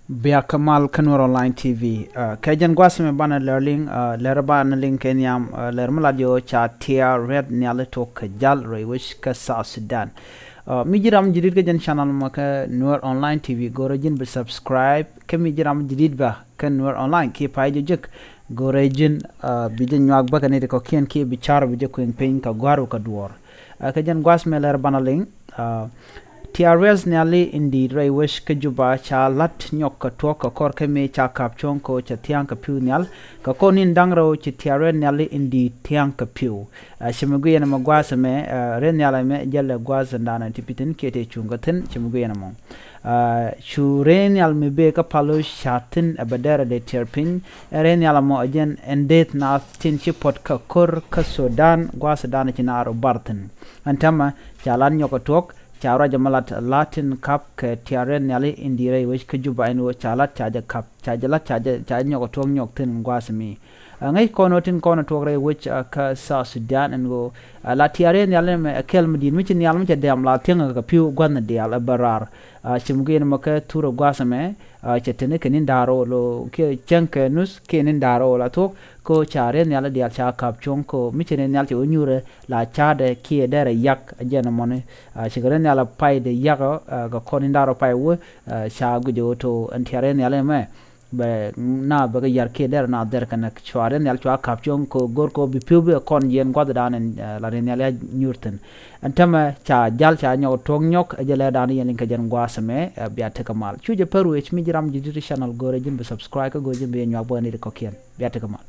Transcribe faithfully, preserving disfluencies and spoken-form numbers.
Bia kä mal kä Nuer Online T V. Kɛ jɛn gua̱a̱th mɛ banɛ lɛr liŋ, lɛr banɛ liŋ kɛ nhiam, lɛr mi lat yɛ ɣöö ca Tiaret Nhiali tuɔk kɛ jal rɛy wec kä South Sudan. Mi ji̱ ram jadid kä jɛn channel mɔ kä Nuer Online T V, go̱rɛ ji̱n bi subscribe. Kä mi ji̱ ram jadid bä kä Nuer Online, kiɛ pay jɛ jek, go̱rɛ ji̱n bi jɛ nyuak bä kɛ ni ti kɔ̱kiɛn, kiɛ bi car bi jɛ kueŋ piny kɛ gua̱r wä kɛ duɔ̱ɔ̱r. Kä jɛn gua̱a̱th mɛ lɛr banɛ liŋ. Tiaret Nhiali in di̱i̱t rɛy wec kä Juba ca la̱t nyɔk kɛ tuɔ̱k kɛ kɔr kä mëë ca ka̱p cuɔ̱ŋ kɛ ɣöö cɛ thia̱a̱ŋ kɛ pi̱w nhial. Kɛ kɔr ni̱n da̱ŋ rɛw ci Tiaret Nhiali in di̱i̱t thia̱a̱ŋ kɛ pi̱w. Ci mi guic ɛn ɛmɔ gua̱a̱th ɛmɛ, rɛy nhial ɛmɛ jälɛ gua̱a̱th ɛn da̱a̱n ɛn ti pi̱thin kiɛ tëë cuŋ kä thi̱n, ci mi guic ɛn ɛmɔ. Cu rɛy nhial mi bëë kä pal ɣöö ca thi̱n ɛ bɛ dɛrɛ dee tiɛɛr piny. Ɛ rɛy nhial ɛmɔ ɛ jɛn ɛn dëëth naath tin ci puɔ̱t kä ko̱r kä Sudan, gua̱a̱th Sudan ci naar ɔ bar thi̱n. Ɛn täämɛ ca la̱t nyɔk ɛ tuɔ̱k, ca ruac ɛmɔ la̱t la̱t tin ka̱p kɛ Tiaret Nhiali in di̱i̱t rɛy wec kä Juba ɛn ɣöö ca la̱t ca jɛ ka̱p, ca jɛ la̱t ca jɛ, ca jɛ nyɔk ɛ tuɔ̱k nyɔk thi̱n gua̱a̱th mi. Ɛ ŋäc kɔn ɣöö tin kɔn ɛ tuɔ̱k rɛy wec kä South Sudan ɛn ɣöö la Tiaret Nhiali ɛmɛ ɛ kɛl mi di̱i̱t mi ci nhial mi cɛ dɛm la thiäŋ kɛ pi̱w gua̱thni diaal ɛ bä raar. Ci mi guic ɛn ɛmɔ kɛ thurɛ gua̱a̱th ɛmɛ, cɛ teni kɛ ni̱n da̱ŋ rɛw lo kiɛ cäŋ kɛ nuth kiɛ ni̱n da̱ŋ rɛw la thuɔ̱k. Kä ca rɛy nhial diaal ca ka̱p cuɔ̱ŋ kä mi ci rɛy nhial cɛ wä nyuurɛ la ca̱dɛ kiɛ dɛrɛ yak ɛ jɛn ɛmɔni. Cikɛ rɛy nhial ɛ pay dee yak ɔ kɛ kɔn ni̱n da̱ŋ rɛw pay wä. Ca guic ɛ ɣöö to ɛn Tiaret Nhiali ɛmɛ bɛ na bɛ kɛ yar kiɛ dɛrɛ na dhɛr kɛnɛ cua rɛy nhial cua ka̱p cuɔ̱ŋ kɛ go̱r kɛ bi pi̱w bi kɔn jiɛn gua̱thdan ɛn la rɛy nhial ya nyuur thi̱n. Ɛn täämɛ ca jal ca nyɔk tuɔ̱k nyɔk ɛ jɛ lɛr da̱a̱n yɛn liŋ kɛ jɛn gua̱a̱th ɛmɛ. Bia tekɛ mal cu jɛ pär wec mi ji̱ ram ji̱ di̱t channel, go̱rɛ ji̱n bi subscribe kä go̱rɛ ji̱n bi yɛ nyuak bä ni ti kɔ̱kiɛn. Bia tekɛ mal.